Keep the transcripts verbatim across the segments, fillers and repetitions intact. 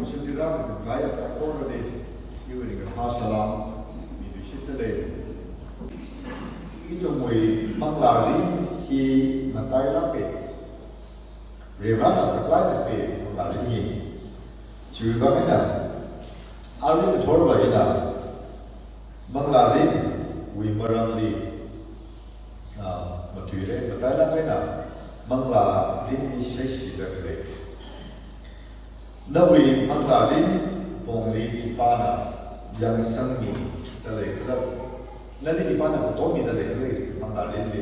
Shimli rākazang kahai saikorali, iwui ringkaphā salam midalei. Ithumwui manglārin hi matailāka. Varivarana saklailāka manglārin hi. Chiwui vang eina, arui ngathorva eina, manglārinwui maramli, ah, matuira, matailāk eina, manglārinli shaishida khalei. Nawui manglārin pongli khipāna yangsangmida leikhala? Nali khipāna katommida leikhala manglārinli?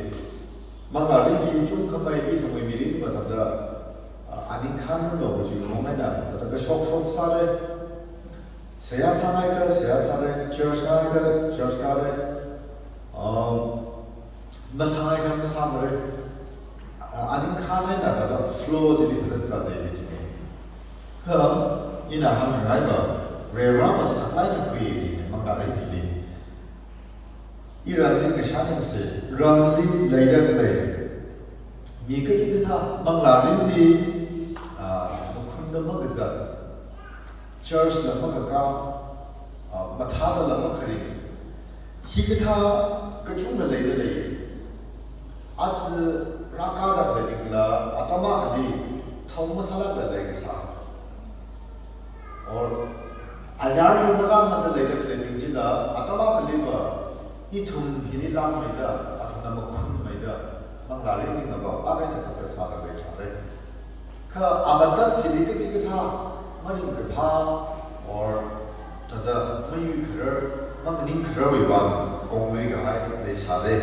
Manglārin hi chungkhamei ithumwui mirin mathāda, ah, aning khanranu kajiwui vang eina, thāda kashok shok sāra. Seihā sāngaikha seihā sāra, church kāngaikha church kāra. Um, masāngaikha masāmara. Ah, aning khanranu thāda flow chili thāda zāda lei chine. Kha ina hāngngaiva, Varivarava saklailāka manglārin hili. Iramli kashāningse, ramli leida khalei mi kachikathā manglārinli, ah, makhunda makazat, church la makakā, ah, mathāda la makharing, hikathā kachungkha leida lei. Aja rākāda khaleibingla, atam akhali thao masālākda leikasā. Or, ayarli marāmada leida khaleibing chila, atam akhaliva, ithum hili langmeida, athumna makhunmeida, manglārinli ngavā, akha eina chapta sāda leisāra. Kha amatak chili kachikathā maringkaphā, or thāda mayuikharar, manganing khararwui vang konglui kahai leisāra.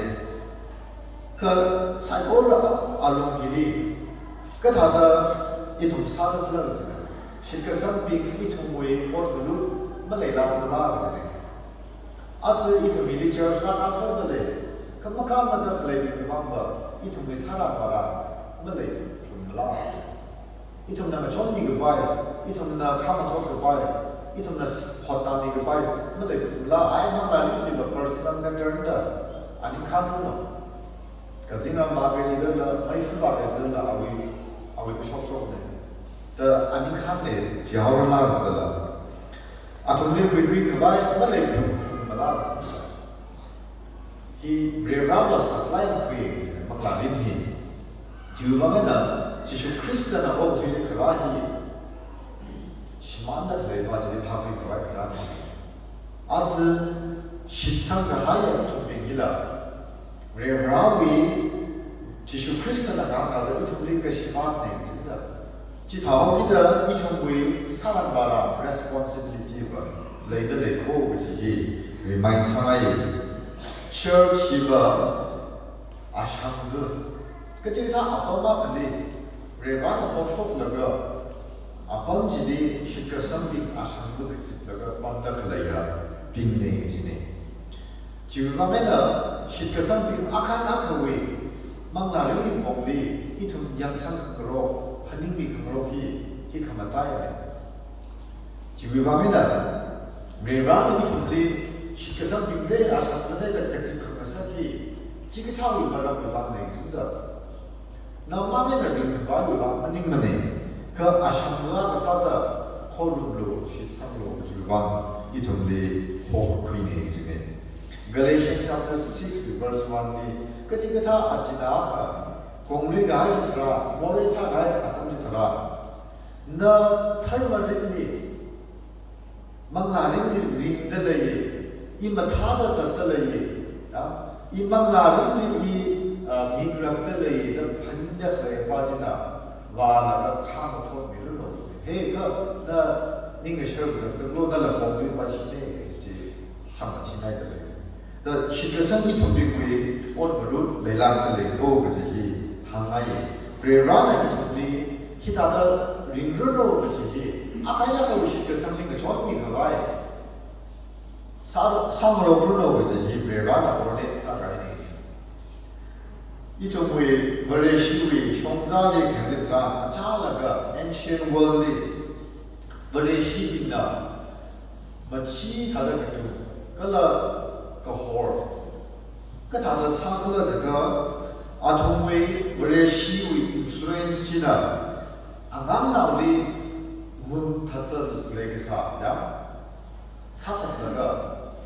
Kha saikora alung hili, kathāda ithum sāda khalei china, shitkasangbing ithumwui ot ngarut maleilākmala kajina. Aja ithum hili church rākāsāda lei, kha makāmada khaleibing vangva, ithumwui sārang vārang maleiphalungmala. Ithumna ngachonmikapai, ithumna khamathotkapai, ithumna s-, hotnamikapai maleiphalungmala, ai manglārinliva personal matter da aning khanranu. Kazingram vāki jilala, meifa vāki jilala, awui, awui kashok shokna da aning khanna chihaorala jilala, athumli khuikhui khavai maleiphalungmala. Hi Varivarava saklailāka manglārin hi. Chiwui vang eina Jishu Khristana okathuili kharā hi shimānda khaleiva chili phākhui khavai kharā hi. Aja shitsang kahaiya ithumbing hila, Varivarawui, Jishu Khristana kahāng thāda ithumli kashimānna jida. Chithāhaokida ithumwui sārang vārang responsibility va leida leiko kaji hi remind sāngai. Church hiva ashangva, kachikathā apam akhali, Varivarana hoshoklaga, apam chili shitkasangbing ashangva kaziplaga pamda khaleiyabingna kajina. Chiwui vang eina shitkasangbing akha eina akhawui manglārinwui pongli ithum yangsang khangarok, phaningmi khangarok hi, hi khamataina. Chiwui vang eina, Varivarana ithumli shitkasangbingna, ashangvana da kazip khangasak hi, chikathāwui maramwui vangna jida. Nangmang eina ringkhavaiwui vang maningmana, kha ashangva kasāda khorumlu, shitsanglu kajiwui vang ithumli hokakhuina jina. Galatians chapter six verse one li, kachikathā achina akha konglui kahai chitharan, morei sākahai atam chitharan, na dharmarinli, manglārinli ringda leiya, i mathāda zatda leiya, ya, i manglārinli i, ah, mingrakda leiya da phaningda khaleiva china vālaga khamathotmiranu. He kha na ning ashar zakzaklu, nala konglui paishina kaji chi hāngmathinghaida lei. Da shitkasang ithumbingwui ot ngarut leilākda leiko kaji hi hāngngai. Varivarana ithumli hithāda ringranu kaji hi, akha eina akhawui shitkasangli ngachonmi khavai sā, sāngarokranu kaji hi Varivarana ordain sākahaina. Ithumwui Vareshiwui shongzali khangde tharan, achālaga ancient world li Vareshibingna machithāda katung, kala kahor kathāda sākhala jiakha, athumwui Vareshiwui influence china angangnaoli mung thatda sā, ya? Sāthatlaga,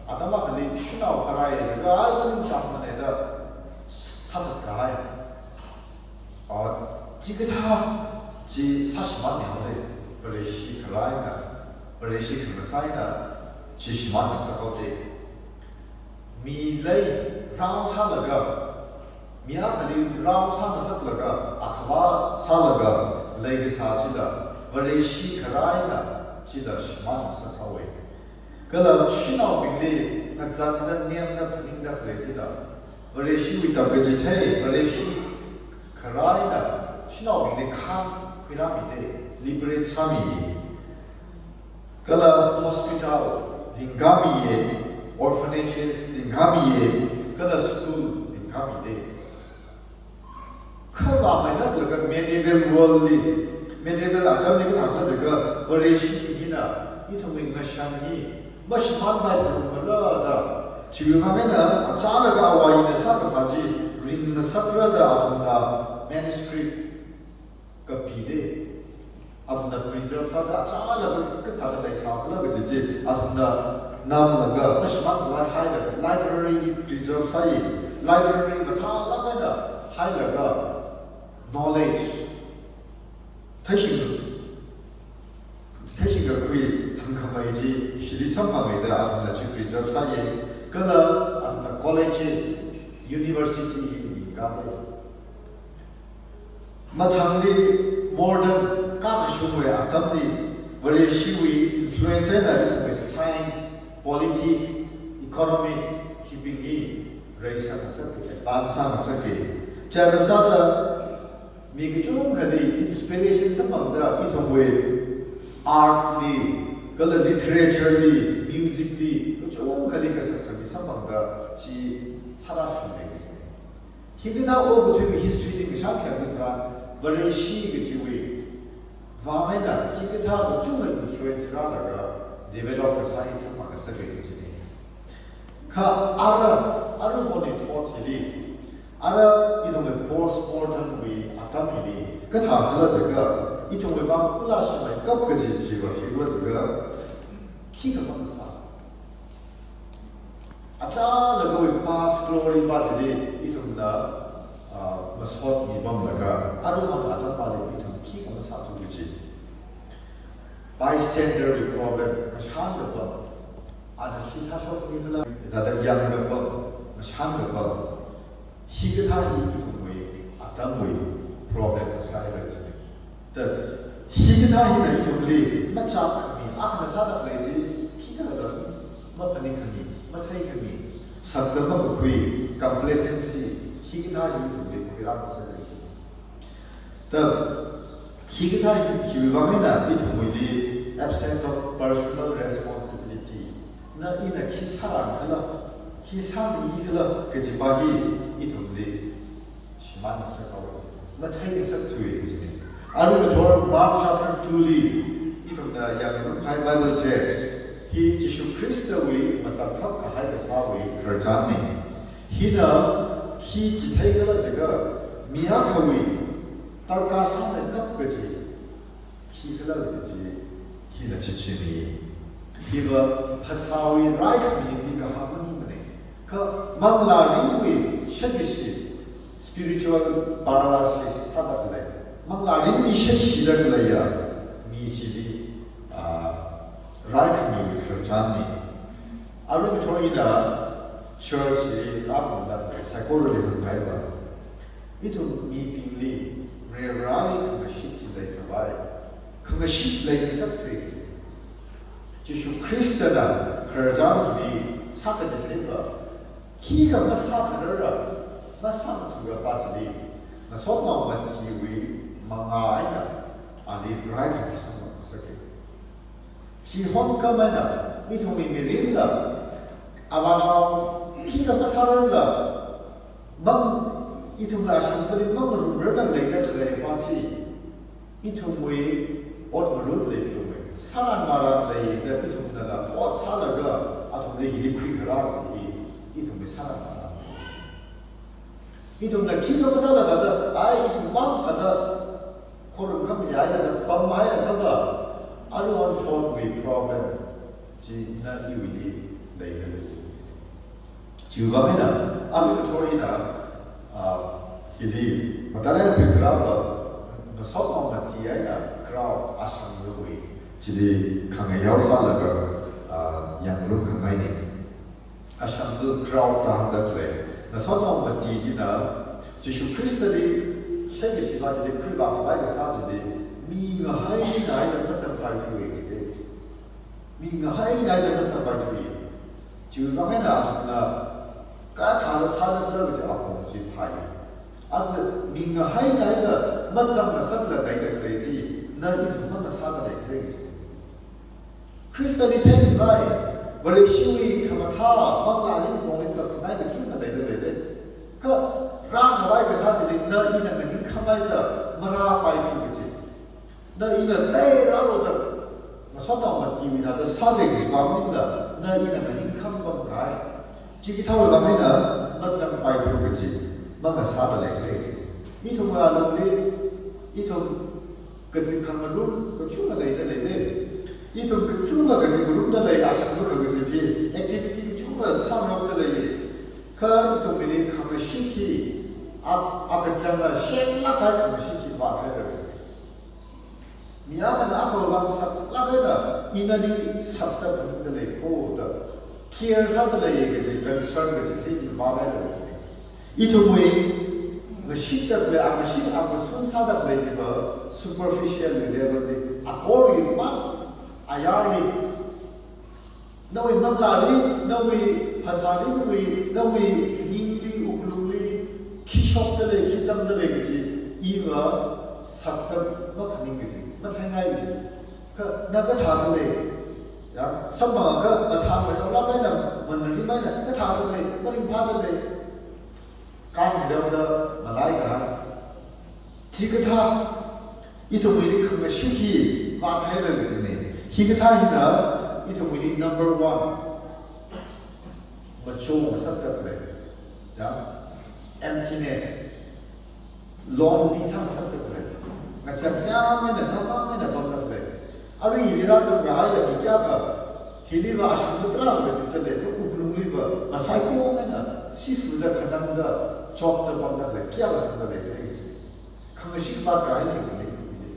atam akhali shanao kharai, laga ai maningchāngmana da sāthat kahai. Ah, chikathā chi sāshimānhaoda, Vareshi kharai eina, Vareshi khangasā eina, chi shimānngasak haoda. Mili rao sālaga, mi akhali rao sāngasaklaga, akhava sālaga leikasā chila, Vareshi kharai eina chila shimānngasak haowa. Kala shanaobingli ngazanna, nemna, phaningda khalei chila, Vareshiwui tamkachithei, Vareshi kharai eina shanaobingli khān khuirāmida, liberate sāmi. Kala hospital lingkhamiya, orphanages lingkhamiya, kala school lingkhamida. Kha vāngainaklaga medieval world li, medieval atamli kathākhala jiakha, Vareshi hina ithumwui ngashan hi mashimānpai phalungmara da, chiwui vang eina achālaga avā hina sākasā chi ringngasakra da athumna manuscript kapida, athumna preserve sāda, achālaga kathāda leisākhala kaji chi athumna namlaga, mashimānkhavai hailaga, library preserve sāi, library mathālāk eina hailaga, knowledge, theishing, theishingkakhui thangkhamei chi hili samphangda athumna chi preserve sāi, kala athumna colleges, university hi lingkada. Mathangli modern kakashungwui atamli Vareshiwui influence eina ithumwui science, politics, economics, hibing hi reisāngasaka, advance sāngasaka. China sāda mi kachungkhali inspiration samphangda ithumwui art li, kala literature li, music li, kachungkhali kasak khami samphangda chi sārāshungda. Hikathā okathuiwui history li kashāng khayang tharan, Vareshi kachiwui vang eina hikathā kachungkha influence rālaga develop kasā hi samphang kasā kajina. Kha ara, aruihon thot hili, ara ithumwui post-modern wui atam hili kathākhala jiakha, ithumwui vang kula shimeikap kaji chiva khikhala jiakha, khikha makasā. Achālagawui past glory pa chili ithumna, ah, masotmi pamlaga, aruihon atam pali ithum khikha masāthu kaji. Bystander wui problem, ngashan kapam. Ana khi sāshokmikhala, thāda yang kapam, ngashan kapam. Hikathā hi ithumwui atamwui problem sāhaira kaji. Da, hikathā hina ithumli machap khami, akhana sāda khalei chi, khikhala maphaning khami, mathei khami, sakda makakhui, complacency, hikathā hi ithumli khuirāngasaka. Da, hikathā hi, hiwui vang eina ithumwuili absence of personal responsibility. Na ina khi sāran khala, khi sāngai khala, kaji pa hi ithumli shimānngasak haowa, matheingasakthuwa kajina. Aruithot Mark chapter two li ithumna yangngarumkahai Bible text hi Jishu Khristawui matakhak kahai kasāwui khararchanna. Hina khi chitheikhala jiakha, mi akhawui tarākha sāmeikap kaji khikhala kaji chi hina chichimi. Hiva phasāwui raikhami hi kahāng maningmana. Kha manglā ringwui shakkashi, spiritual paralysis sāda khalei, manglā ringli shaishida khaleiya mi chili, ah, raikhamiwui khararchanna. Aruithot ina church li rāpamda khalei, saikorali hāngkahaiva, ithum mibingli Varivarāli khangashit chi leikhavai, khangashit leingasaksa. Jishu Khristana khararchan hili sākachitheiva, khikha masākharara, masākathura pa chili, ngasotnao Matthewwui mangā eina ali raikhami samphang ngasaka. Chihon khamana, ithumwui mirinla, avānao khikha masārarla, mang, ithumla shangkali mangarumrarla leida khalei pa chi, ithumwui ot ngarut lei ithumwui. Sāran maran leida ithumnala ot sālaga, athumli hili khuikharā hi, ithumwui sāran maran. Ithumna khikha masāla thāda, ai ithum mang thāda, khorum khami ai thāda, pamhai thāda, a Aruihon thotwui problem chi na iwuili leidalei. Chiwuivang eina, aruihon thot eina, ah, hili, mathālāk eina pikharava, ngasotnao mati eina crowd ashangluwui chili khangayao sālaga, ah, yanglung khangaina. Ashanglu crowd da hāngda khalei. Ngasotnao mati china, Jishu Khristali, shailashi va chili khuivākhavai kasā chili, mi ngahai ngahai eina mazangpaithuwa chili. Mi ngahai ngahai eina mazangpaithuwa. Chiwuivang eina athumna, kathāda sāda khala kaji apong chi phāya. Aja mi ngahai ngahai eina mazangngasakla leida khalei chi, na ithum mangasāda leikhala chi. Khristali theingai, Vareshiwui khamathā, manglā ringphongli zatkhangai kachungkha leida leilei. Kha rākhavai kasā chili na ina nganingkhamei da marāpaithu kaji. Na ina leirālu da, ngasotnao matiwui eina da sāda kaji pam maningla, na ina nganingkhami pamkahai. Chikathāwui vang eina mazangpaithu kaji, mangasāda leikhala chi. Ithumwui alungli, ithum kazip khangarum kachungkha leida leilei. Ithum kachungkha kazip ngarumda lei, ashanglu kha kazip hi, activity kachungkha sāngarumda lei. Kha ithumwuili khangashik hi, a, akachanga shenglāk kahai khangashik hi vāthaira. Mi akhana akhawui vang saklāk eina, ina nali sakda phaningda lei ko da, care sāda lei kaji, concern kaji thei chi vāthaira kaji. Ithumwui ngashikda khalei, angashik angashun sāda khalei hiva superficial level li, akorwui mang, ayarli, nawui manglāli, nawui phasāli, nawui, nawui ningli, wuklungli, khi shokda lei, khi zangda lei kaji, iva sakda maphaning kaji, matheingai kaji. Kha na kathāda lei, ya, samphangakha mathāmei rālāk eina, mangarimei eina, kathāda lei, maringphāda lei. Kanreoda malaikahai. Chikathā, ithumwuili khangashik hi vāthaira kajina. Hikathā hina, ithumwuili number one, machongasakda khalei. Ya? Emptiness. Lonely sāngasakda khalei. Ngachang yāmei eina, ngapamei eina pamda khalei. Arui hili rāzangkahaiya mi kayākha, hiliva ashanglu tarākha kazipda lei, kha wuklungliva, masaikora eina, sifada khanangda, chotda pamda khalei, kayākha zangda leikhala chi. Khangashik vātkahaina khalei khuida.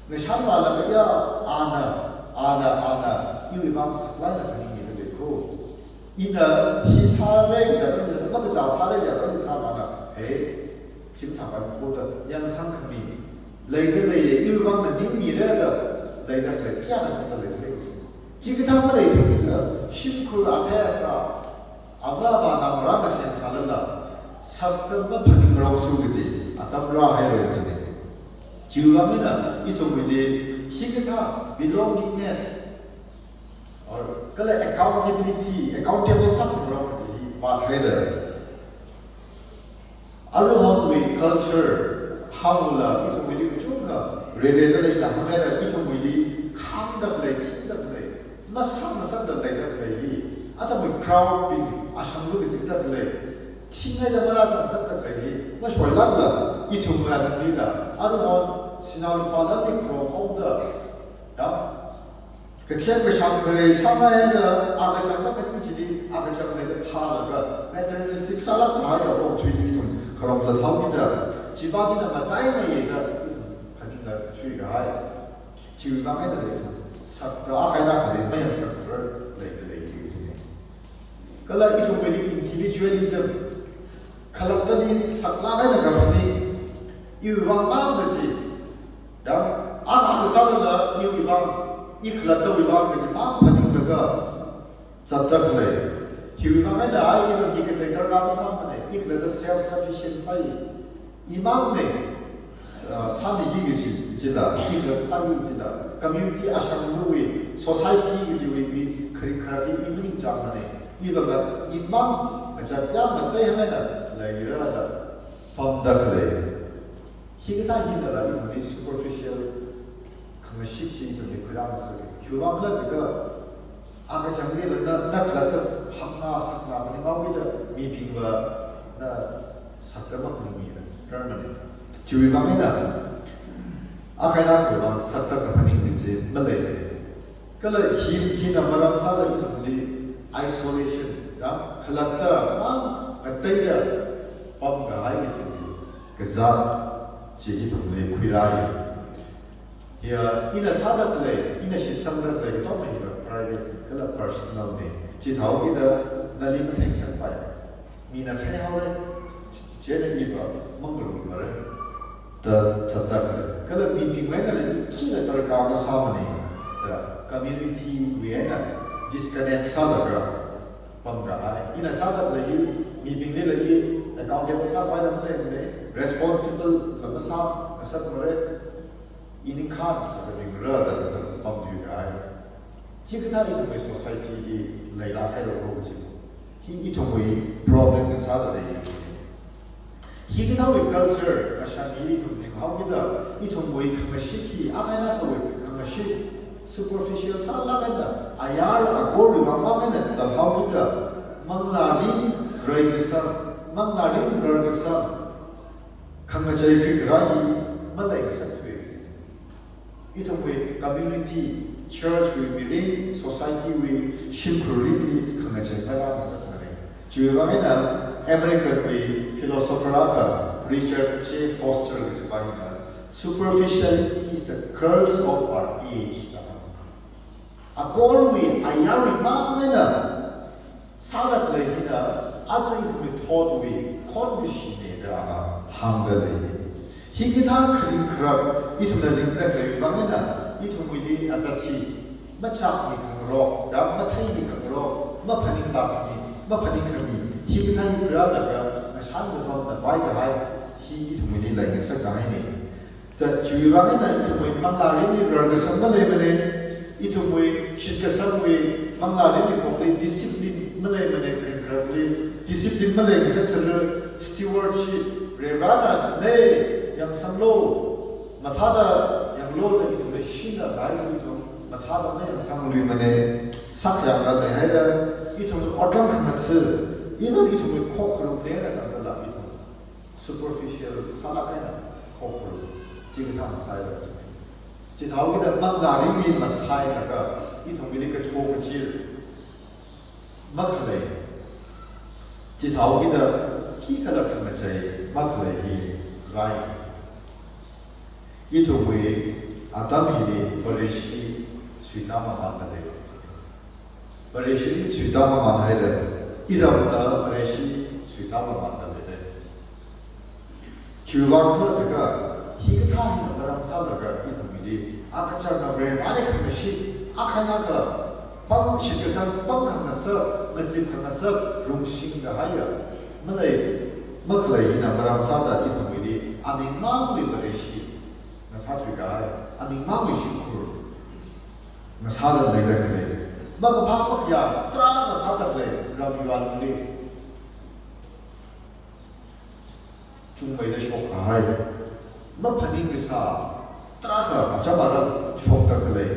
Ngashan malakaya, ana, ana, ana, iwui vang saklāk eina phaningmida lei ko. Ina hi sāra kaja, makachā sāra kaja, thāmana, he, chim thāmana ko da, yangsangkhami. Leida leiya, iwui vang na ningmira da, leida khalei, kayākha zangda leikhala chi. Chikathā maleithuakha, shimkhur athei asā, avā avāna marāngasem sālala, sakda maphaningrok chu kaji, atam rāhaira kajina. Chiwuivang eina, ithumwuili, hikathā, belongingness, or kala accountability, accountable sākhangarok kaji hi vāthaira. Aruihonwui culture, hāngla ithumwuili kachungkha, reireda leida hānghaira, ithumwuili khāngda khalei, thingda khalei, masang masangda leida khalei hi, atamwui crowd bing, ashanglu kazipda khalei, thinghaida marāzangzatda khalei hi, mashoilākla, ithumwui alunglila, aruihon, sinā lupā lāngli kharomhaoda, ya, kathem kashang kharei sāngaida, akachang makhaning chili, akachang leida phālaga, materialistic sālāk kahaiya okathuili ithum kharomzat haomida, chiva china mataimeiya da, ithum phaningda thuikahai. Chiwuivang eina lei ithum, sakda akha eina akha lei, mayangsangrar leida leikhala kajina. Kala ithumwuili individualism, khalattali saklāk eina kaphaning, iwui vang mang kaji, ya, akha akha sālala iwui vang, i khalattawui vang kaji mang phaninglaga zatda khalei. Hiwui vang eina ai ina mi katei darkar masāmana, i khalatta self sufficient sāi. Imangna, ah, sāmiki kaji, chila, i khalatta sāki kajila, community ashangluwui, society kajiwui mi khari kharaki i maningchāngmana. Iva ngat, imang, ngachang yāmei eina leira da pamda khalei. Hikathā hinala ithumli superficial khangashik chi ithumli khuirāngasaka. Khiwuivang khala jiakha, akachangli la na, na khalatta hapna sakna maninghaokida mibingva na sakda maphaningmira, rarmana. Chiwuivang eina, akha eina akhawui vang sakda kaphaning chi malei. Kala hi, hina maram sāda ithumli isolation, ya, khalatta mang ngateida pamkahai kaji kazāt chi ithumli khuirāi. Ya, ina sāda khalei, ina shitsangda khalei katonga hi private kala personal ne. Chithāhaokida nali matheisangpai. Mina theihaora, chieina iva manglungmara da zatda khalei. Kala mibingwui eina khina darkar masāmana da community wui eina disconnect sālaga pamkahai. Ina sāda khalei hi mibinglila accountable sākhavai lam leimana, responsible la masāngasakmara. Ini khan kharingra da da da pamthuikahai. Chikathā ithumwui society hi leilāk haira ko chi. Hi ithumwui problem kasā da lei. Hikathāwui culture kashan hi ithum ninghaokida, ithumwui khangashit hi, akha eina akhawui khangashit, superficial sālāk eina, ayar akorwui vang mang eina zathaokida, manglārin reikasang, manglārin rarkasang, khangachei khikharā hi maleikasak thui. Ithumwui community, church wui mirin, society wui shimkhur mirinli khangachei marāngasakmana. Chiwui vang eina American wui philosopher akha Richard J. Foster kajipa hina, "Superficiality is the curse of our age," da hānga. Akorwui ayarwui mang eina sāda khalei hina aja ithumwui thotwui khonkashi ne da ana hāngda lei. Hikathā kharing kharak ithumna ringda khalei mang eina ithumwuili apathy, machākmi khangarok, da matheimi khangarok, maphaningda khami, maphaning khami, hikathā hi khuirālaga ngashan kapamna paikahai hi ithumwuili leingasakkahaina. Da chiwui vang eina ithumwui manglārinli rarkasang maleimana, ithumwui shitkasangwui manglārinli pongli discipline maleimana, kharing kharakli discipline maleingasak tharan stewardship, Varivarana nei yangsanglu, mathāda yanglu da ithumli shinda kahai ithum mathāda mayangsanglui mana, sakyangda leihaira, ithumwui otram khangatha, even ithumwui khokharumli eina tangdala ithum superficial sālāk eina khokharum, chikathā masāi lo. Chithāhaokida manglārinli masālaga ithumwuili katho kachir makhalei. Chithāhaokida khikhala khangachei makhalei hi rai. Ithumwui atam hili Vareshi suitāmamānda lei. Vareshi suitāmamān haira, iramna Vareshi suitāmamānda leira. Khiwuivang khala jiakha, hikathā hina maram sālaga ithumwuili, akachangna Varivarali khangashit, akha eina akha pangshit kasang, pangkhangasak, ngazip khangasak, rungshing kahaiya malei, makhalei hina maram sāda ithumwuili, amingmangwui Vareshi ngasāthuikahai, amingmangwui shimkhur ngasāda leida khalei, makaphā makhayā tarākha sāda khalei, ram yuanli chungmeida shokkahai, maphaning kasā tarākha acham aram shokda khalei,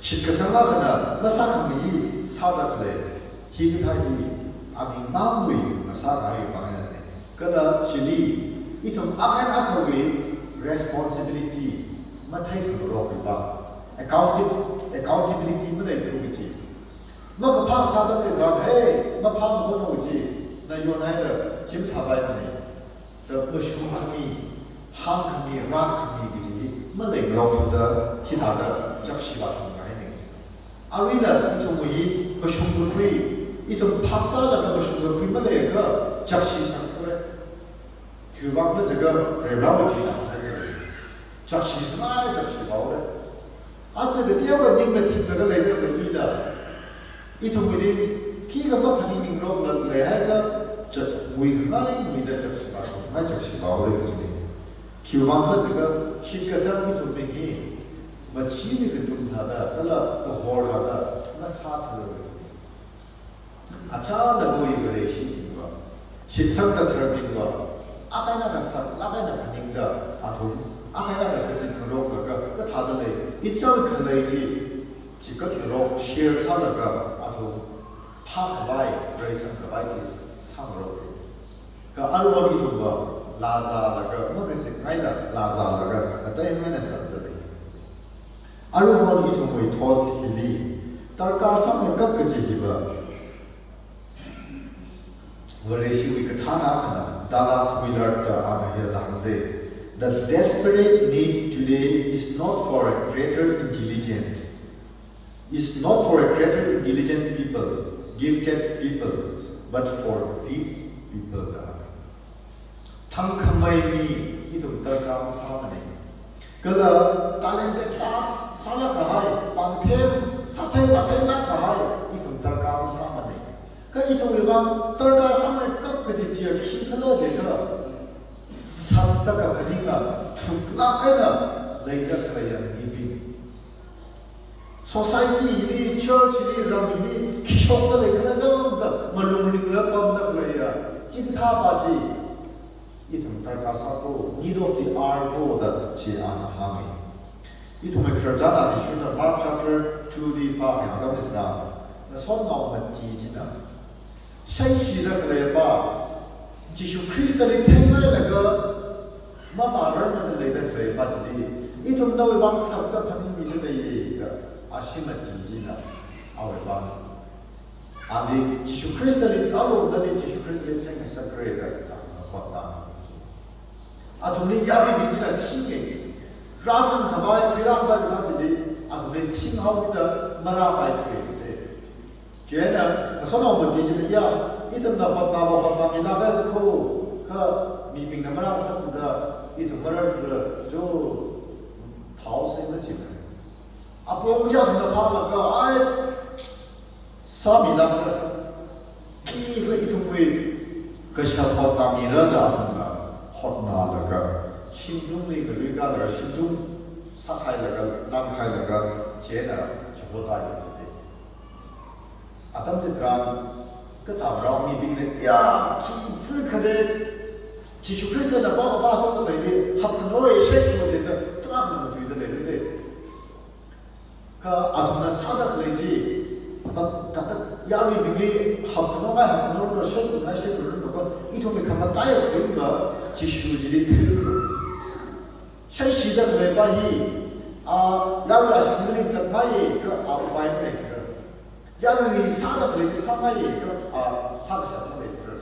shitkasang akhana masākhami hi sāda khalei, hikathā hi amingmangwui ngasākahai pāngna. Kala chili, ithum akha eina akhawui responsibility matheikhangarok kajipā, accounti-, accountability maleithu kaji. Makaphā sāda leitharan, hey, maphā mahono kaji, na yonhaida chimthapaimana. Da mashungkhami, hāngkhami, rākhami kaji hi maleingarokthuda, hithāda chakshi vāshungkahaina. Aruila ithumwui mashungkakhui, ithum phaptālaga mashungkakhui maleiakha chakshi sangkhuira. Khiwuivang khala jiakha Varivarawui eina thāi chakshi ngai chakshi vāhaora. Aja kateokha ningna thipta khalei khalei hila, ithumwuili khikha maphaning ningrokla leihaiakha, chak-, nguikhangai nguida chakshi vāshungngai chakshi vāhaora kajina. Khiwuivang khala jiakha shitkasang ithumbing hi machiwui katum thāda, kala kahor thāda ngasāthuwa. Achālakha Vareshibingva, shitsangda tharābingva, akha eina akha saklāk eina phaningda athum, akha eina akha kazip ngaroklaga kathāda lei, ichāwui khalei chi chigatngarok share sālaga athum phākhavai, reisangkhavai chi sāngarok. Kha aruiva ithumva lāzālaga, makazipngaila lāzālaga, ateimana zatda lei. Aruihon ithumwui thot hili darkar sāmeikap kaji hiva Vareshiwui kathāna akhana, Dallas Willard da ana hithāda hānga, "The desperate need today is not for a greater intelligent, is not for a greater intelligent people, gifted people, but for deep people," da. Thangkhamei mi ithum darkar masāmana. Kala talented sā, sālāk kahai, pāngthem, sāthei vātheilāk kahai, ithum darkar masāmana. Kha ithumwui vang darkar sāmeikap kaji chiya khikhala jiakha, sakta kaphaninga thuklāk eina leida khaleiya mibing. Society hili, church hili, ram hili khi shokda leikhala jangda malung ringla pamda khaleiya chikathā pa chi ithum darkar sāko, need of the hour ko da chi ana hānga. Ithumwui khararchan athishurda Mark chapter two li pākahai atam chitharan, ngasotnao mati china, shaishida khalei pa, Jishu Khristali thenghailaga mavārarmada leida khalei pa chili, ithum nawui vang sakta phaningmida leiya da, ashi mati china awui vang, ali Jishu Khristali, alungdali Jishu Khristali theingasakra da, hotnā. Athumli yaruibing china thinga. Rāzangkhavai, khuirākhavai kasā chili, athumli thinghaomida marāpaithuwa da. Chieina, ngasotnao mati china, ya, ithumna hotnāva hotnāmilāka ko, kha mibingna marāngasakda, ithum marārthura, jo, thao sai machina. Apong chi athumna phālaga, ai, sāmilākra. Khi kha ithumwui kashap hotnāmira da athumna hotnālaga, shimlungli ngaruikalaga, shimlung sākhailaga, langkhailaga, chieina chihotāya jida. Atam chitharan, kathā rao mibingna, ya, khi zikharet, Jishu Khristana pākapā sokda leili, hapkhano e shekho da, tarākhana matuida leilei. Kha athumna sāda khalei chi, pa, ta, ta, yaruibingli hapkhano ngai hapkhano no, shekho ngai shekho no, kha ithumwui khamataiya khaleiva Jishu chili thuilu. Shaishida khalei pa hi, a, yarui ashangli zatngaiya, kha a upai maleithura. Yarui sāda khalei chi sāngaiya, kha a sākashap maleithura.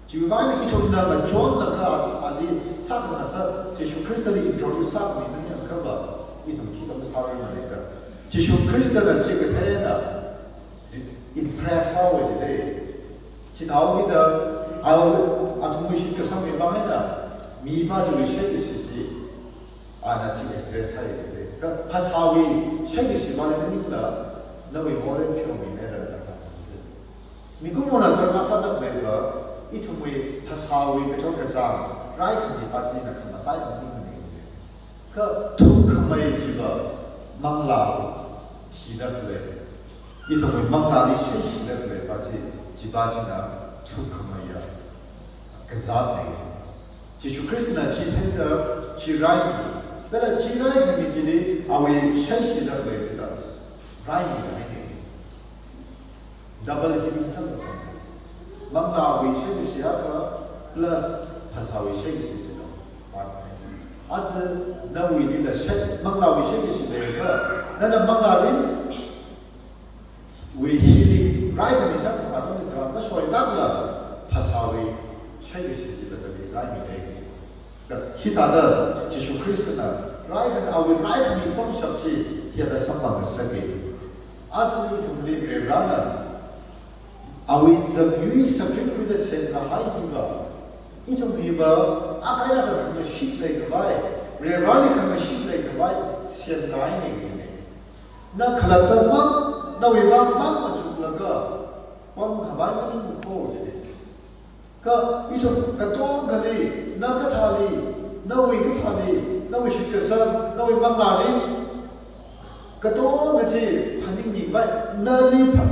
Chiwui vang eina ithumna ngachonlaga ali sākhangasak, Jishu Khristali introduce sākhami maningakha va, ithum khikha masārarmana da. Jishu Khristana chi kathāna impress sāhaowa jida. Chithāhaokida, a, athumwui shitkasangwui vang eina, mi pa chiwui shaikashi chi, ana chi address sāya jida. Kha phasāwui shaikashi vang eina maningla, nawui morei pheomihaira da. Mikumona darkar sāda khaleiva, ithumwui phasāwui kachot kachāng, raikhami pa china khamataiya maningmana. Kha thukkhamei chiva manglā thida khalei, ithumwui manglāli shaishida khalei pa chi, chi pa china thukkhameiya kazātna. Jishu Khristana chi theida chi raimi, kala chi raikhami chili awui shaishida khalei chila raimida haina. Double healing sāda. Manglāwui shaikashi akha plus phasāwui shaikashi chila. Aja nawuilila shai, manglāwui shaikashi leiakha, nana manglāli wui healing, raikhami sākhangasak tharan masoilākla, phasāwui shaikashi chila dali raimida. Hithāda Jishu Khristana raikhami, awui raikhami pangshap chi hithāda samphang ngasaka. Aja ithumli Varivarana awui zam yui sakri khuida semkahai hiva, ithum hiva akha eina akha khangashit leikhavai, Varivarali khangashit leikhavai semkahaina jina. Na khalatta mang, nawui vang mang machuklaga pamkhavai maningkho jina. Kha ithum katongkhali, na kathāli, nawui kathāli, nawui shitkasang, nawui manglāli, katongkha chi phaningmikhavai, nali pha,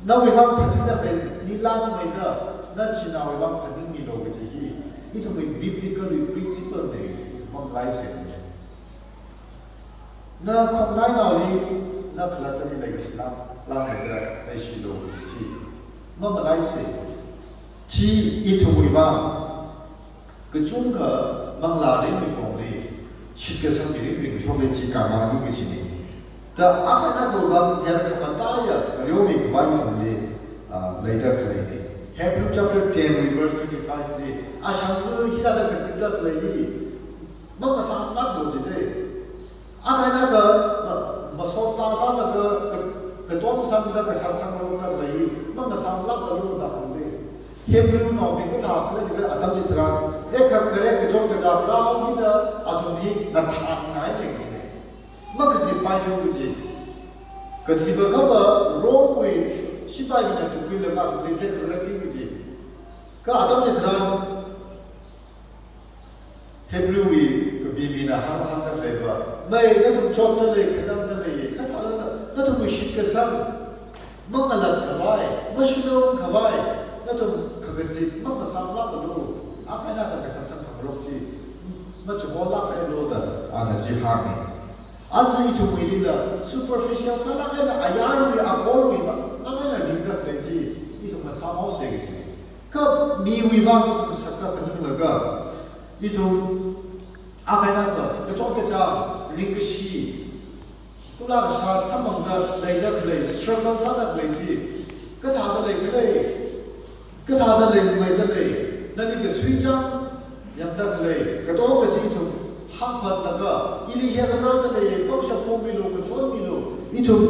nawui vang phaningda khalei, nilāngmeida, na chinaowui vang phaningmilu kaji hi, ithumwui biblical principle na, mamalaisa. Na khongnainaoli, na khalattali leikashilāk, lāngmeida leishilu kaji chi mamalaisa. Chi ithumwui vang kachungkha manglā ringmi pongli, shitkasang mirin ringshokli chi kanang mi kajina. Da akha eina khalvang hiyākha khamataiya, areomi khavai ithumli, ah, leida khaleina. Hebrew chapter ten wui verse twenty-five li, ashangva hithāda kazipda khalei hi, mangasāmlāklu jida. Akha eina kha, ma-, masot lāsālaga, ka-, katom sangda kasang sangrumda khalei hi, mangasāmlāklu da hānga. Hebrew naobing kathā khala jiakha atam chitharan, rekha kharek kachot kachāng rāhaomida athum hi ngathāngaina. Makazippai thu kaji. Kazipa kha va Rome wui sipaibingna tukkhuilaga athumli rekharek kaji. Kha atam chitharan Hebrew wui kapi mina hāng hāngda khaleiva, mei nathum chotda lei, khanangda lei, kha thālala nathumwui shitkasang mangalat khavai, mashunung khavai, nathum kha kazip mangasāmlāklu, akha eina kha kasang sangkhangarok chi machuhonlākhailu da ana chi hānga. Aja ithumwuilila superficial sālāk eina ayarwui akorwui ma, mang eina ringda khalei chi ithum masāmhaosa kaji. Kha miwui vang ithum sakta phaninglaga, ithum akha eina kha kachot kachāng, ringkashi, tulā kashā samphangda leida khalei, struggle sāda khalei chi, kathāda leikhala, kathāda leida khalei, nali kasui chang yangda khalei, katonga chi ithum hāngphatlaga, ili hiyākha rāda lei, pangshap pongmilu, kachonmilu, ithum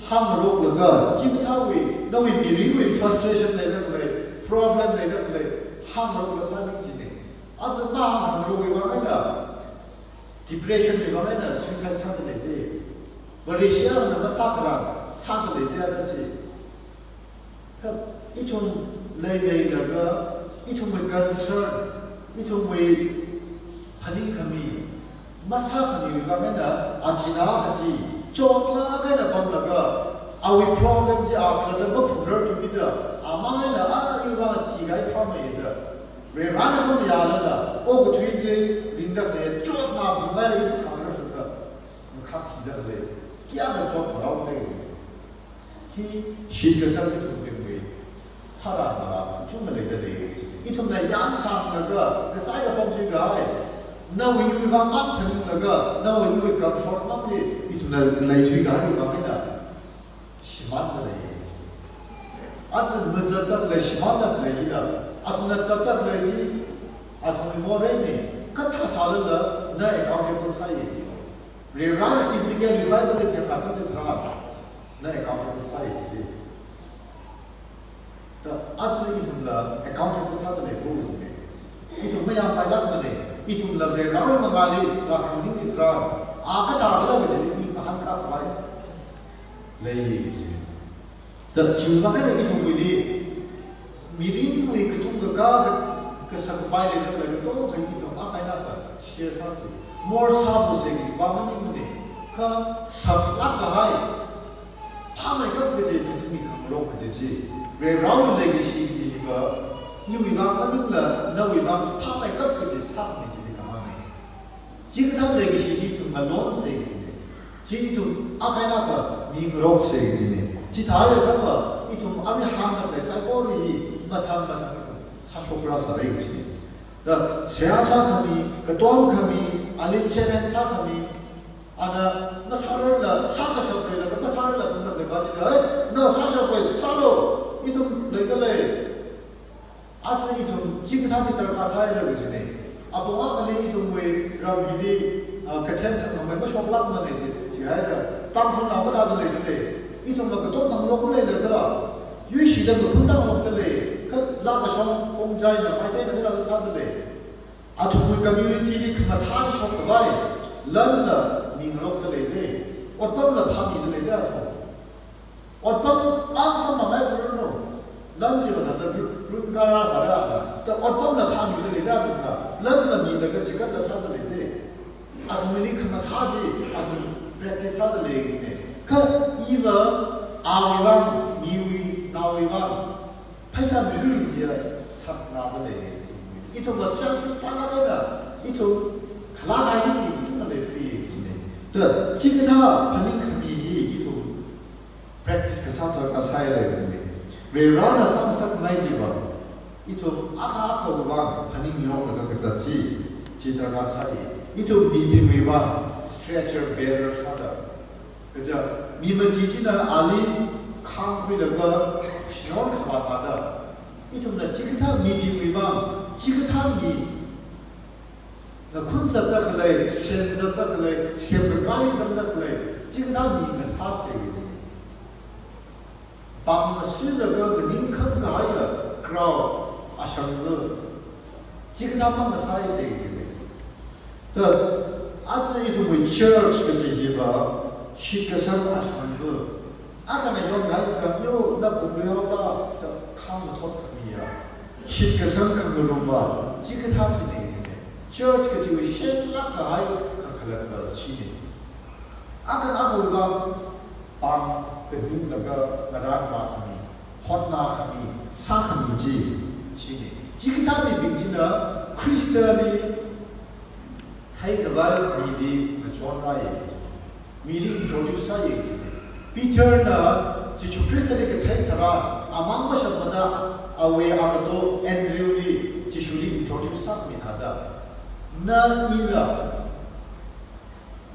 hāngngaroklaga, chikathāwui, nawui mirinwui frustration leida khalei, problem leida khalei, hāngngarokla sāmi kajina. Aja mahāngngarokwui vang eina, depression wui vang eina suicide sāda leida. Vareshi eina masākharar sāda leida da chi. Kha ithum leileilaga, ithumwui concern, ithumwui phaningkhami, masākhamiwui vang eina, achina kaji, chotlāk eina pamlaga, awui problem chi a khalatta maphungrarthu kida, amang eina a iwui vang chi kahai phāmei da. Varivarana mamayālala, okathuili ringda khalei, chotna phungai ithum khangararthuda, makhak thida khalei, kayākha chotngarok lei. Hi shitkasang ithum ringwui sāra mara, chungda leida lei. Ithumna yansanglaga, kasai kapam chi kahai, nawui iwui vang mang phaninglaga, nawui iwui comfort mangli, ithumna leithui kahaiwui vang eina shimānda lei. Aja mazatda khalei, shimānda khalei hila, athumna zatda khalei chi, athumwui moreina, kathā sālala, na accountable sāya. Varivarana Ezekielwui Bible li themkha atam chitharan, na accountable sāya jida. Da aja ithumla accountable sāda lei kajina. Ithum mayāngpailākmana, ithumla Varivarawui mangāli vākhanganing chitharan, a kathākhala kajili i mahānkā khavai lei. Da chiwui vang eina ithumwuili, mirinwui katungkha ka, ka, kasakpai leida khalei katonga ithum akha eina akha share sāsa. Morsālusa kajipa maningmana, kha saklāk kahai, phāmeikap kaji phaningmi khangarok kaji chi, Varivarawui leikashi kajiva, iwui vang maningla, nawui vang phāmeikap kaji sākhami chili kahāngna. Chikathā leikashi chi ithum ngalonsa kajina. Chi ithum akha eina akha mingaroksa kajina. Chithālakha va ithum arui hāngda khalei saikora hi mathang mathang ithum sāshokrasāra kajina. Da seihā sākhami, katomkhami, ali challenge sākhami, ana masārarla, sākashap leilala, masārarla pamda khaleipa chida, ei, na sāshappai sālu, ithum leida lei. Aja ithum chikathā chi darkar sāhaira kajina. Apong akhali ithumwui ram hili, ah, kathem thangkhamei mashoklākmana chi, chihaira. Tangkhulnao kathāda leida lei. Ithumla katom khangarok leilaga, yuishida maphun tangarokda lei. Kha laa kashong Khongjaina, Meiteina kathāda sāda lei. Athumwui community li khamathā shok khavai, lanla mingarokda leida. Otpamla phāmida leida athum. Otpam mang samphanghairanu, lan chi mathāda ru-, run kara sāra, da otpamla phāmida leida athumla, lanla mida kachigatla sāda leida. Athumli khamathā chi, athum practice sāda lei kajina. Kha iva, awui vang, miwui, naowui vang, pheisā milu jiakha saknada lei. Ithumva selfish sālāk eina, ithum khalā kahaili kachungkha leifai kajina. Da chikathā phaningkhami hi ithum practice kasā darkar sāhaira kajina. Varivarana sāngasakkhangai chiva, ithum akha akhawui vang phaningngaroklaga kazat chi, chi darkar sāi. Ithum mibingwui vang stretcher bearer sāda, Kaja mi mati china ali khangkhuilaga shinaon khavā thāda, ithumna chikathā mibingwui vang, chikathā mi ngakhun zatda khalei, sem zatda khalei, sem kakāli zatda khalei, chikathā mi ngasāsa kaji. Pāng masuilaga maning khangkahaiya crowd ashangva, chikathā mangasāsa kaji. Thāda, aja ithumwui church kaji hiva, shitkasang ashangva, akhana yonghai tharan yo, na pumlu yonga, da khamathot khamiya, shitkasang khangarumva, chikathā china kaji. Church kajiwui shenlāk kahai kakhalatva china. Akhana akhawui vang pāng kadinglaga ngarānvā khami, hotnā khami, sākhami chi, china. Chikathā mibing china Khristali theikhavai mili ngachonrāya, mili introduce sāya. Peterna Jishu Khristali kathei tharan, amang mashapmada awui agato Andrewli Jishuli introduce sākhami thāda, na ila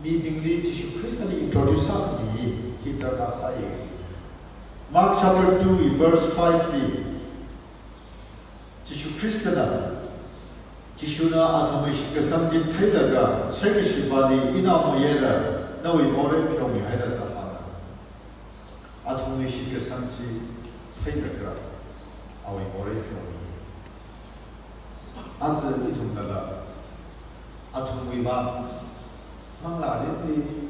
mibingli Jishu Khristali introduce sākhami hi darkar sāya. Mark chapter two verse five li, Jishu Khristana, Jishuna athumwui shitkasang chi theilaga, shaikashipāli, inao mayara, nawui morei pheomihaira da hānga. Athumwui shitkasang chi theilaga, awui morei pheomi. Aja ithumnala athumwui vang manglā mirinli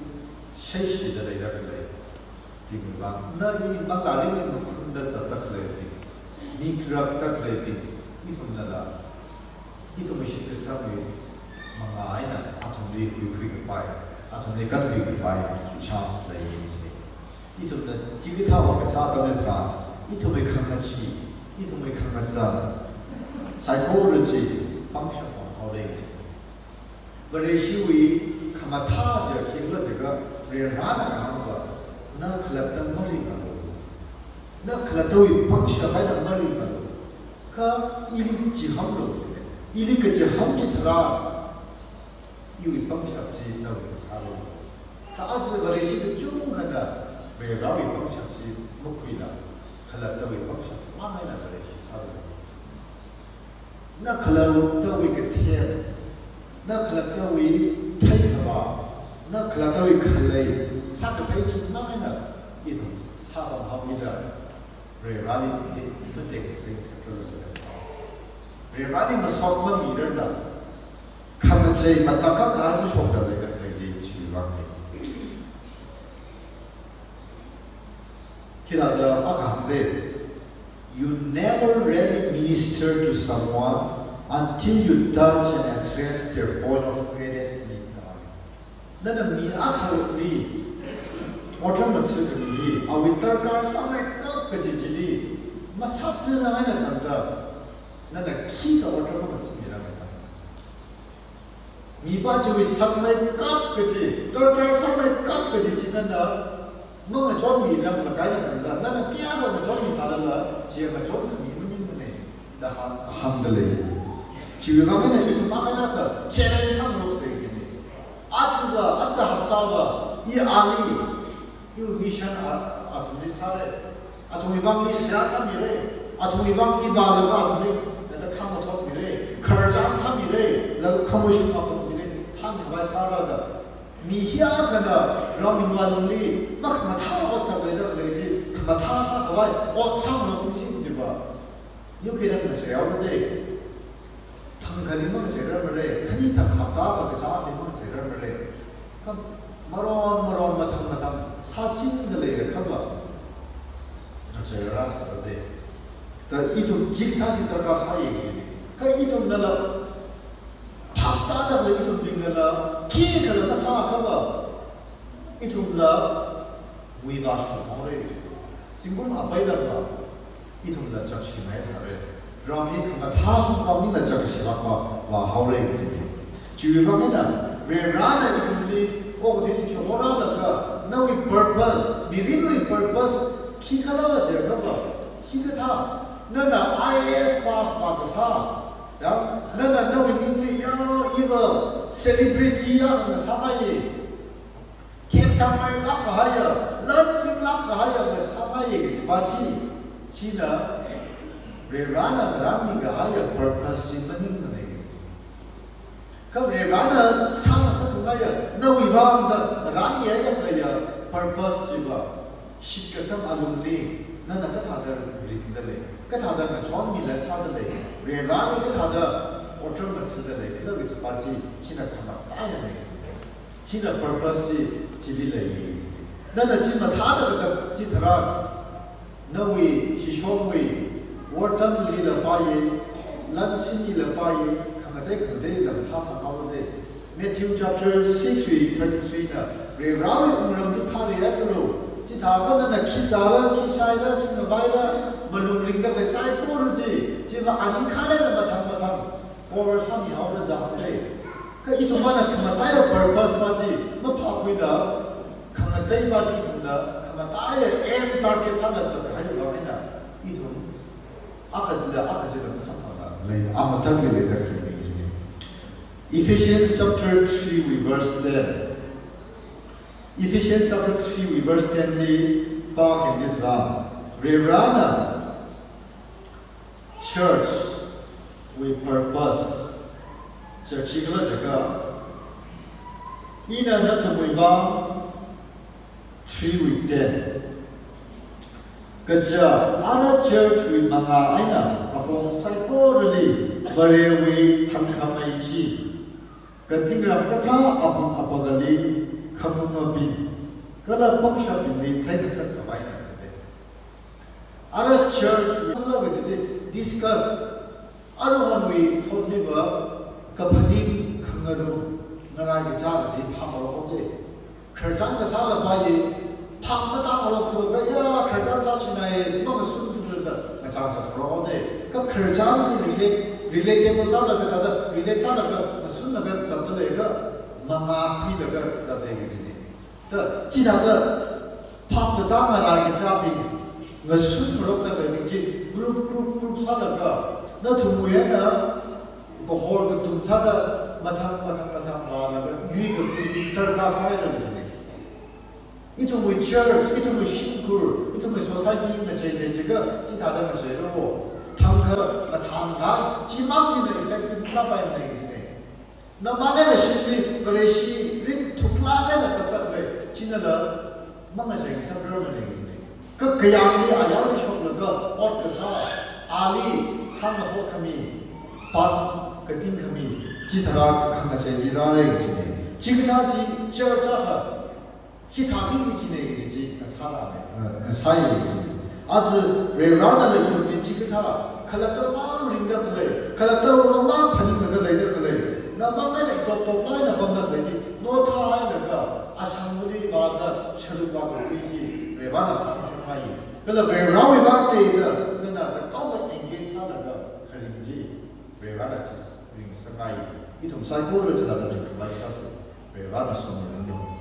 shaishida leida khaleibingwui vang, na i manglā mirinli ngakhunda zatda khaleibing, mikrakda khaleibing, ithumnala ithumwui shitkasangwui mangā eina athumli huikhui kapai, athumli kankhui kapai chance lei. Ithumna chikathā ot kasā atam tharan, ithumwui khangachee, ithumwui khangazan, saikora chi pangshap pamhaora. Vareshiwui khamathā chi khikhala jiakha, Varivarāna kahāngva, na khalatta maringalu, na khalattawui pangshap eina maringalu, kha ili chihānlu, ili kachihān chitharan iwui pangshap chi nawui sālu. Kha aja Vareshi kachungkhana Varivarāwui pangshap chi makhuila, khalattawui pangshap mang eina Vareshi sālu. Na khalattawui kathem, na khalattawui theikhavā, na khalattawui khalei, sākathei chi mang eina ithum sāpamhaomida, Varivarāli matek matek sākhala. Varivarāli masot mamirarda, khangachei matakhak a mashokda leida khalei chi chiwui vangna. Khithāda akha hāngde, you never really minister to someone until you touch and address their point of greatest need. Nana mi akha li otram mathākhami hi, awui darkar sāmeikap kaji chili masāzāra eina tangda, nana khikha otram mathāmira eina tangda, mipā chiwui sāmeikap kaji, darkar sāmeikap kaji chi nana mangachonmiranglakha eina tangda, nana kayākha ngachonmisālala, chi ngachonkhami maningmana da hāng, hāngda lei. Chiwui vang eina ithum akha eina akha challenge sāngaroksa kajina. Aja, aja haptava, i ali, iwui mission a, athumli sāra. Athumwui vang i seihā sāmira. Athumwui vang i vālaga athumli, laga khamathotmira. Khararchan sāmira. Laga khamashung apamra. Thānkhavai sāra da. Mi hi akhana ramwui lungli makhamathā ot sākhuida khalei chi, khamathā sākhavai ot sāngarok mishi chiva, yukhiram ngacheihaowa de. Thangkhali mangacheirarmara, khani thang hapta akha kachāli mangacheirarmara. Kha maron maron mathang mathang sāchingda leilakhava, ngacheirarsa de. Da ithum chikathā chi darkar sāya. Kha ithumnala, phaptāda khalei ithumbingnala, khikhala masāakhava, ithumla muivāshunghaora. Zingkum apailakva ithumla chakshimei sāra. Ram hi khamathā sungkhamnila chakshilakva vāhaora. Chiwui vang eina, Varivarāna ithumli okathuili chihorālaga, nawui purpose, mirinwui purpose khikhala jiakhava, khikathā, nana I A S pass vākasā, ya, nana nawui ningli ya, iva celebrity ya ngasāmei, Themthangmeilāk kahaiya, lansinglāk kahaiya ngasāngaiya kajipa chi, china Varivarana ngarānmi kahaiya purpose chi maningmana. Kha Varivarana sāngasak kahaiya, nawui vang da ngarānmi kahaiya purpose chiva, shitkasang alungli nana kathāda ringda lei, kathāda ngachonmila sāda lei, Varivarali kathāda otram ngathada lei, kala kajipa chi, china khamataiya lei. China purpose chi, chili lei. Nana chi mathāda kazat chitharan, nawui hishongwui wortamlila paiya, lansinlila paiya, khangatei khangateila mathāsang haoda. Matthew chapter six wui thirty-three na, Varivarawui wungram chi phārihaolu. Chithākha nana khi zāra, khi shaira, khi ngavaira, malung ringda khalei saikora chi, chiva aning khaleina mathang mathang cover sāmihaora da hānga. Kha ithumna khamataiya purpose pa chi maphākhuida, khangateipa chi ithumna khamataiya aim target sāda zatkahaiwui vang eina, ithum akha chida akha chila masamphangla, lei, amataklila leida khalei lei jine. Ephesians chapter three wui verse ten. Ephesians chapter three wui verse ten li pākhayang chitharan, Varivarana church wui purpose, church hi khala jiakha, ina nathumwui vang, three wui ten. Kaja ara church wui mangā eina apong saikorali Varewui thangkhamei chi, kazingram kathā apong apagali khamungabing kala pangshapbingli theingasak khavai na kade. Ara church wui sāla kaji chi discuss, aruihonwui thotliva kaphaning khangarum, ngarai kachā kaji phāngarok haoda. Khararchan kasāla paiya, phap matāngarok thukha ya khararchan sāshinai, mangasun thura da ngachang chāngarok haoda. Kha khararchan chi relate, relatable sāda kathāda, relate sālaga, ngasunlaga zatda leiakha, mangā khuilaga zatda kajine. Da, chithāda phap katā ngarai kachābing ngasungarokda khalei chi group, group, group sālaga, nathumwui eina kahor katum sāda mathang, mathang, mathang vālaga yuikakhui darkar sāhaira jine. Ithumwui church, ithumwui shimkhur, ithumwui society ngacheisei jiakha chithāda ngacheira. Thangkha mathang kha, chimang china effective sāpaimana jine. Namang eina shimli Vareshi ringthuklāk eina zatda khalei, chinala mangacheisei saprarmana jine. Kha kayāngli ayarli shoklaga ot kasā, ali khāngmathot khami, pāng kating khami, chitharan khangachei chi rāra jine. Chikathā chi church akha hithā hi kajine kaji chi ngasāra lei, ngasāya kaji. Aja Varivarana ithumli chikathā khalattawui vang ringda khalei, khalattawui vang phaninglaga leida khalei, namang eina itop toplāk eina pamda khalei chi nothāhailaga, ashangvali vāda sharuk vākakhui chi Varivarana sāngasakngai. Kala Varivarawui vang leida, nana katongva engage sālaga kharing chi Varivarana chi ringsakngai. Ithum saikora chithāda ringkhavai sāsa. Varivarana somiranu.